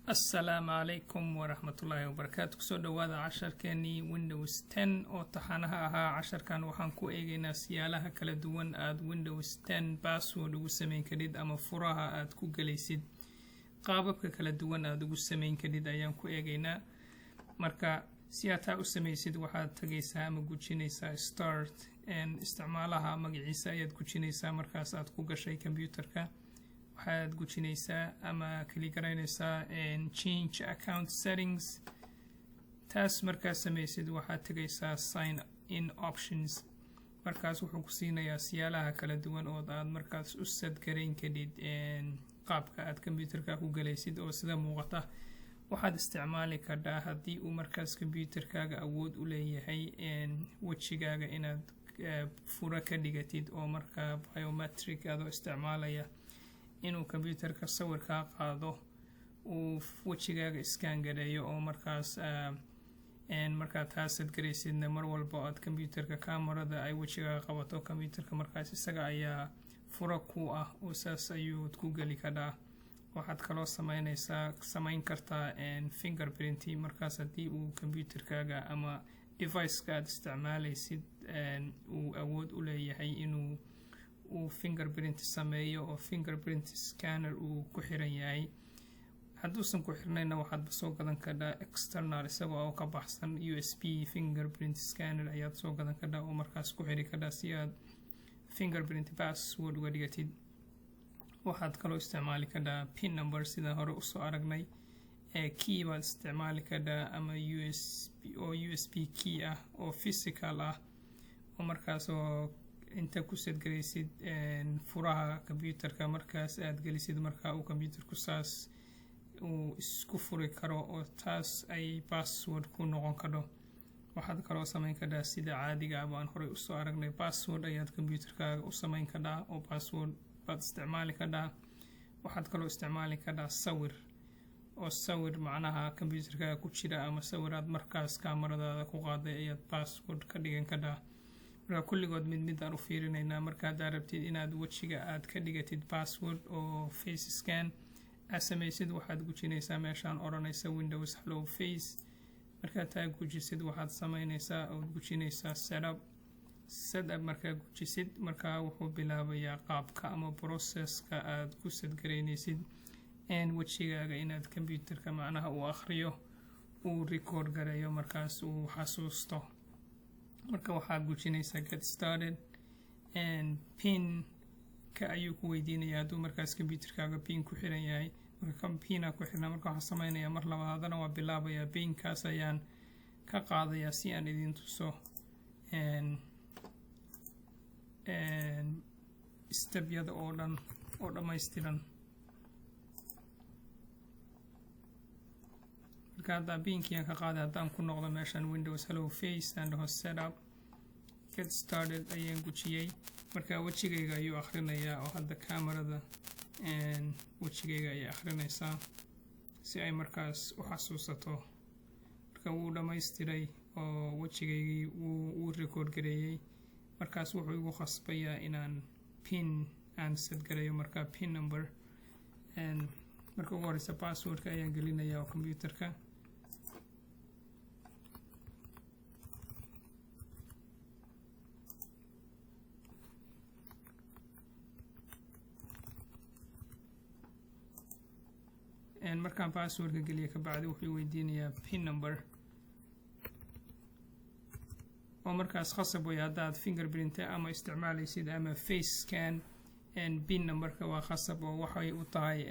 Assalaamu calaykum waraxmatullaahi wabarakaatu. Kusoo dhawaada casharkeenii Windows 10 oo taxanaha ahaa. Casharkan waxaan ku eegeynaa siyaalaha kala duwan aada Windows 10 password ugu sameyn karid ama furaha aada ku gelaysid, qaababka kala duwan aada ugu sameyn karid ayaan ku eegeynaa. Marka si aad taa u sameysid, waxaad tagaysaa ama gujinaysaa Start. Isticmaalaha magaciisa ayaad gujinaysaa markaas aad ku gashay computerka. Waxaad gujinaysaa ama click garaynaysaa Change Account Settings. Taas markaad sameysid, waxaad tegaysaa Sign In Options. Markaas wuxuu ku siinayaa siyaalaha kala duwan oo aad markaas u set garayn kadhid qaabka aad computerka ku galaysid. Oo sida muuqata, waxaad isticmaali kardhaa, haddii uu markaas computerkaaga awood u leeyahay, wejigaaga inaad furo ka dhigatid, oo markaa biometric adoo isticmaalaya inuu computerka sawirkaa qaado, uu wejigaaga scan gareeyo. Oo markaas markaad taa set garaysidna, mar walba aad computerka camerada ay wejigaaga qabato, computerka markaas isaga ayaa furo ku ah oo saas ayuu ku geli kadhaa. Waxaad kaloo sameynaysaa, samayn kartaa fingerprint. Markaas haddii uu computerkaaga ama deviceka aad isticmaalaysid uu awood u leeyahay inuu uu fingerprint sameeyo oo fingerprint scanner uu ku xiran yahay. Hadduusan ku xirnayna, waxaadba soo gadan kardhaa external, isagoo oo ka baxsan USB fingerprint scanner ayaad soo gadan kardhaa oo markaas ku xiri kardhaa si aad fingerprint password uga dhigatid. Waxaad kaloo isticmaali kardhaa PIN number, sida hore usoo aragnay. Key baad isticmaali kardhaa ama USB oo USB key ah oo physical ah, oo markaas oo inta ku set garaysid furaha computerka, markaas aad gelisid, markaa uu computerku saas uu isku furi karo oo taas ay password ku noqon karho. Waxaad kaloo sameyn kardhaa sida caadiga ah baan horey usoo aragnay, password ayaad computerkaaga u sameyn kardhaa oo password baad isticmaali kardhaa. Waxaad kaloo isticmaali kardhaa sawir, oo sawir macnaha computerkaaga ku jira ama sawir aad markaas kaamaradaada ku qaaday ayaad password ka dhigan kardhaa. Marka kulligood mid mid aan u fiirinaynaa. Marka haddaad rabtid inaad wejiga aad ka dhigatid password oo face scan aad samaysid, waxaad gujinaysaa meeshaan odhanaysa Windows Hello Face. Markaad taa gujisid, waxaad sameynaysaa ood gujinaysaa Setup. Setup markaa gujisid, markaa wuxuu bilaabayaa qaabka ama processka aad ku set garaynaysid wejigaaga inaad computerka macnaha uu akhriyo, uu record gareeyo, markaas uu xasuusto. Marka waxaad gujinaysaa Get Started. PIN ka ayuu ku weydiinaya hadduu markaas computerkaaga PIN ku xiran yahay. Marka PIN-a ku xirna, marka waxaan sameynayaa mar labaad, haddana waa bilaabayaa, PIN-kaas ayaan ka qaadayaa si aan idin tuso stepyada oo dhan oo dhammaystiran. Marka haddaa PIN-kiiaan ka qaaday, haddaan ku noqdo meeshan Windows Hello Face, aan dhaho Setup, Get Started ayaan gujiyey. Marka wejigayga ayuu akhrinayaa, oo hadda camerada wejigayga ayay akhrinaysaa si ay markaas u xasuusato. Marka wuu dhammaystiray oo wejigaygii wuu record gareeyey. Markaas wuxuu igu khasbayaa inaan PIN aan set gareeyo. Marka PIN number, marka ugu horeysa passwordka ayaan gelinayaa oo computerka. Markaan passwordka geliya kabacdi, wuxuu weydiinayaa PIN number, oo markaas khasab way haddaad fingerprint ama isticmaalaysid ama face scan, PIN numberka waa khasab oo waxay u tahay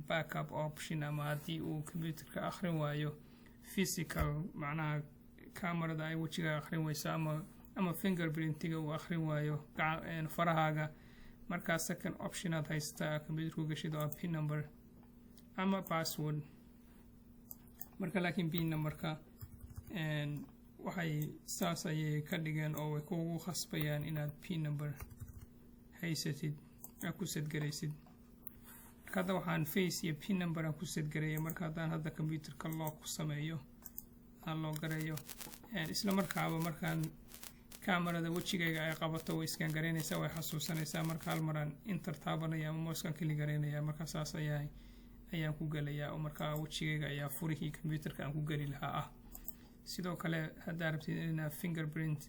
backup option, ama haddii uu computerka akhrin waayo physical, macnaha camerada ay wejiga akhrin weyso ama fingerprintiga uu akhrin waayo farahaaga, markaas second option aad haystaa computerku gashid oo ah PIN number ama password. Marka laakiin PIN numberka waxay saas ayay ka dhigeen oo way kugu khasbayaan inaad PIN number haysatid, aad ku set garaysid. Marka hadda waxaan face iyo PIN number aan ku set gareeyay. Marka haddaan hadda computerka lock ku sameeyo, aan lock gareeyo, isla markaaba markaan camerada wejigayga ay qabato, way scan garaynaysaa, way xasuusanaysaa. Marka hal maraan Enter taabanaya ama mousekan click garaynaya, marka saas ayaa Ayaan ku gelayaa oo markaa wejigayga ayaa furihii computerka aan ku geli lahaa ah. Sidoo kale, haddaa rabtid inaad fingerprint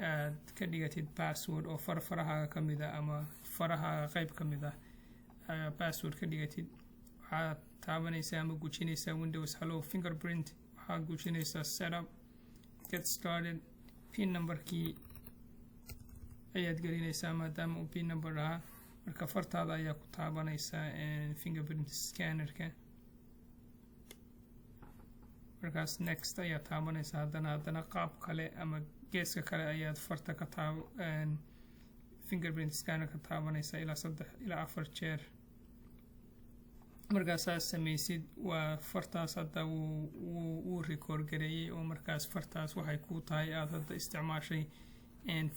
aad ka dhigatid password oo far farahaaga ka mid ah ama farahaaga qayb ka mid ah password ka dhigatid, waxaad taabanaysaa ama gujinaysaa Windows Hello Fingerprint. Waxaad gujinaysaa Setup, Get Started. PIN numberkii ayaad gelinaysaa, maadaama uu PIN number ahaa. Marka fartaada ayaa ku taabanaysaa fingerprint scannerka. Markaas Next ayaa taabanaysaa. Haddana qaab kale ama geeska kale ayaad farta ka taab fingerprint scanner ka taabanaysaa ilaa saddex ilaa afar jeer. Markaasaad samaysid, waa fartaas hadda wuu record gareeyey oo markaas fartaas waxay kuu tahay aada hadda isticmaashay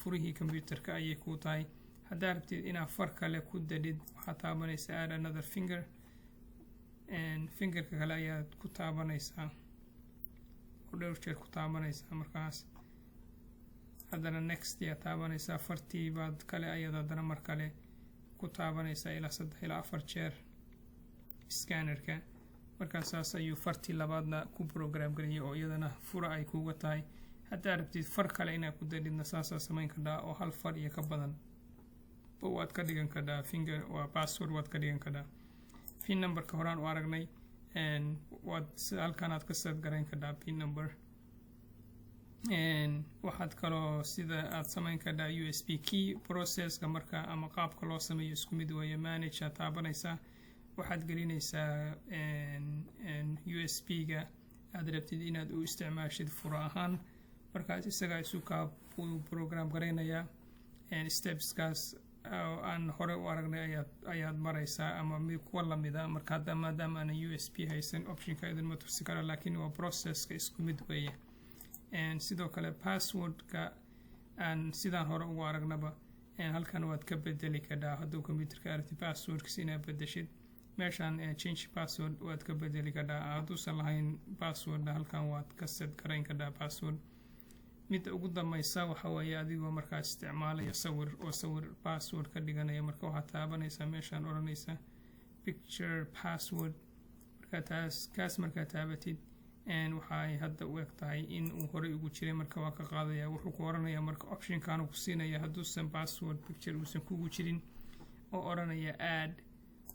furihii computerka ayay kuu tahay. Haddaa rabtid inaad far kale ku dadhid, waxaad taabanaysaa Add Another Finger. Fingerka kale ayaad ku taabanaysaa oo dhowr jeer ku taabanaysaa. Markaas haddana Next ayaad taabanaysaa. Fartii baad kale ayaad haddana mar kale ku taabanaysaa ilaa saddex ilaa afar jeer scannerka. Markaas saas ayuu fartii labaadna ku program gariyay oo iyadana fura ay kuuga tahay. Haddaa rabtid far kale inaad ku dadhidna, saasaa samayn kardhaa oo hal far iyo ka badan waad ka dhigan kardhaa finger, waa password waad ka dhigan kardhaa. PIN numberka horaan u aragnay, waad halkan aad ka set garayn kardhaa PIN number. Waxaad kaloo sida aad samayn kardhaa USB key. Processka marka ama qaabka loo sameeyo isku mid weeye. Manage aad taabanaysaa, waxaad gelinaysaa USB ga aad rabtid inaad u isticmaashid furo ahaan. Markaas isagaa isu kaa program garaynayaa. Stepskaas oo aan hore u aragnay ayaad maraysaa ama mid kuwa lamida. Marka hadda maadaama aanan USB haysan, optionka idinma tusi kara, laakiin waa processka isku mid weeye. Sidoo kale passwordka aan sidaan hore ugu aragnaba, halkan waad ka bedeli kadhaa. Hadduu computerka aragtid passwordkiisa inaad bedeshid, meeshaan Change Password waad ka bedeli kadhaa. Hadduusan lahayn passwordna, halkan waad ka set garayn kadhaa password. Midda ugu dambeysa waxa weeye adigoo markaa isticmaalaya sawir oo sawir password ka dhiganaya. Marka waxaad taabanaysaa meeshaan odhanaysa Picture Password. Marka taas kaas markaa taabatid, waxay hadda u eg tahay in uu horey ugu jiray. Marka waa ka qaadaya. Wuxuu ku oranaya marka optionkaanu ku siinaya, hadduusan password picture uusan kugu jirin, oo odhanaya Add.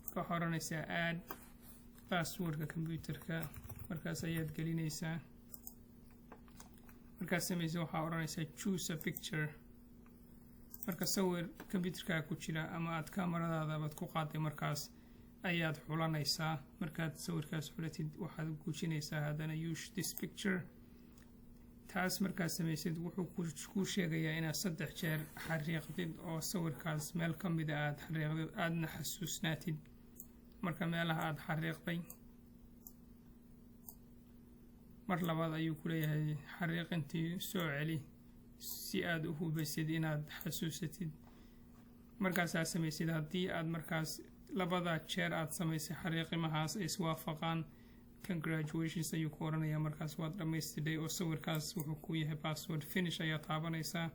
Marka waxaa odhanaysaa Add passwordka computerka. Markaas ayaad gelinaysaa. Markaad samaysa, waxaa odhanaysaa Choose a Picture. Marka sawir computerkaa ku jira ama aad kamaradaada baad ku qaaday markaas ayaad xulanaysaa. Markaad sawirkaas xulatid, waxaad gujinaysaa haddana Use This Picture. Taas markaad samaysid, wuxuu kuu sheegayaa inaad saddex jeer xariiqdid oo sawirkaas meel ka mida aad xariiqdid, aadna xasuusnaatid marka meelaha aad xariiqday. Mar labaad ayuu ku leeyahay xariiqintii soo celi si aad u hubaysid inaad xasuusatid. Markaasaad samaysid, haddii aad markaas labada jeer aad samaysay xariiqimahaas ay iswaafaqaan, "Congratulations" ayuu ku odhanayaa. Markaas waad dhammaystirday oo sawirkaas wuxuu ku yahay password. Finish ayaa taabanaysaa.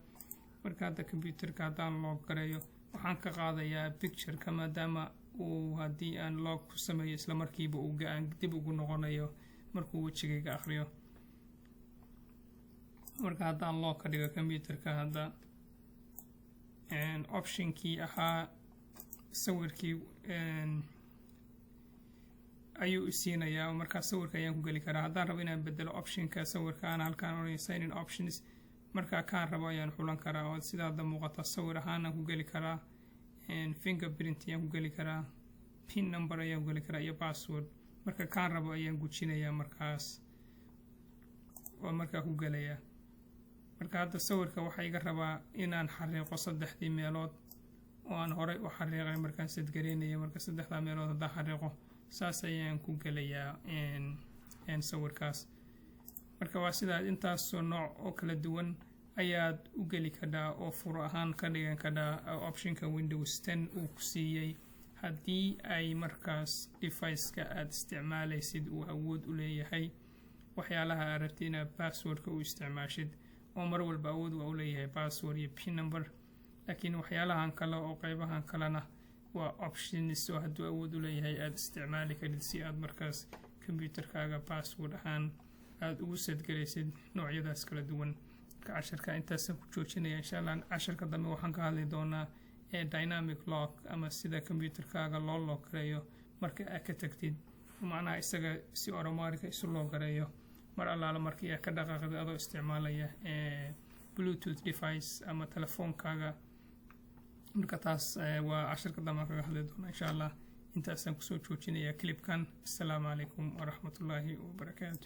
Marka hadda computerka haddaan lock gareeyo, waxaan ka qaadayaa pictureka, maadaama uu haddii aan lock ku sameeyo isla markiiba uu aan dib ugu noqonayo markuu wejigayga akhriyo. Marka haddaan lock ka dhigo computerka hadda, optionkii ahaa sawirkii ayuu isiinayaa. Markaa sawirka ayaan ku geli karaa. Haddaan rabo inaan bedelo optionka sawirka ana, halkaan oranaya Sign In Options. Markaa kaan rabo ayaan xulan karaa oo sida hadda muuqata sawir ahaanaan ku geli karaa, fingerprint ayaan ku geli karaa, PIN number ayaan ku geli karaa iyo password. Marka kaan rabo ayaan gujinayaa, markaas waa markaa ku gelayaa. Marka hadda sawirka waxaa iga rabaa inaan xariiqo saddexdii meelood oo aan horey u xariiqay markaan set gareynaya. Marka saddexdaa meelood haddaan xariiqo, saas ayaan ku gelayaa sawirkaas. Marka waa sidaa. Intaasoo nooc oo kala duwan ayaad u geli kadhaa oo furo ahaan ka dhigan kadhaa optionka Windows 10 uu ku siiyey, haddii ay markaas deviceka aada isticmaalaysid uu awood u leeyahay waxyaalaha aad rabtid inaad passwordka u isticmaashid, oo mar walba awood waa u leeyahay password iyo PIN number. Laakiin waxyaalahan kale oo qeybahan kalena Waa options oo hadduu awood u leeyahay aada isticmaali karid si aad markaas computerkaaga password ahaan aada ugu set garaysid noocyadaas kala duwan. Marka casharka intaasaan ku joojinaya. Insha Allah casharka dambe waxaan ka hadli doonaa dynamic lock, ama sida computerkaaga loo lock gareeyo marka aad ka tagtid, macnaha isaga si automatic isu lock gareeyo mar allaala markii aad ka dhaqaaqdid adoo isticmaalaya Bluetooth device ama telefoonkaaga. Marka taas waa casharka dambe aan kaga hadli doonaa, insha Allah. Intaasaan kusoo joojinaya clipkan. Assalaamu calaykum waraxmatullaahi wabarakaatu.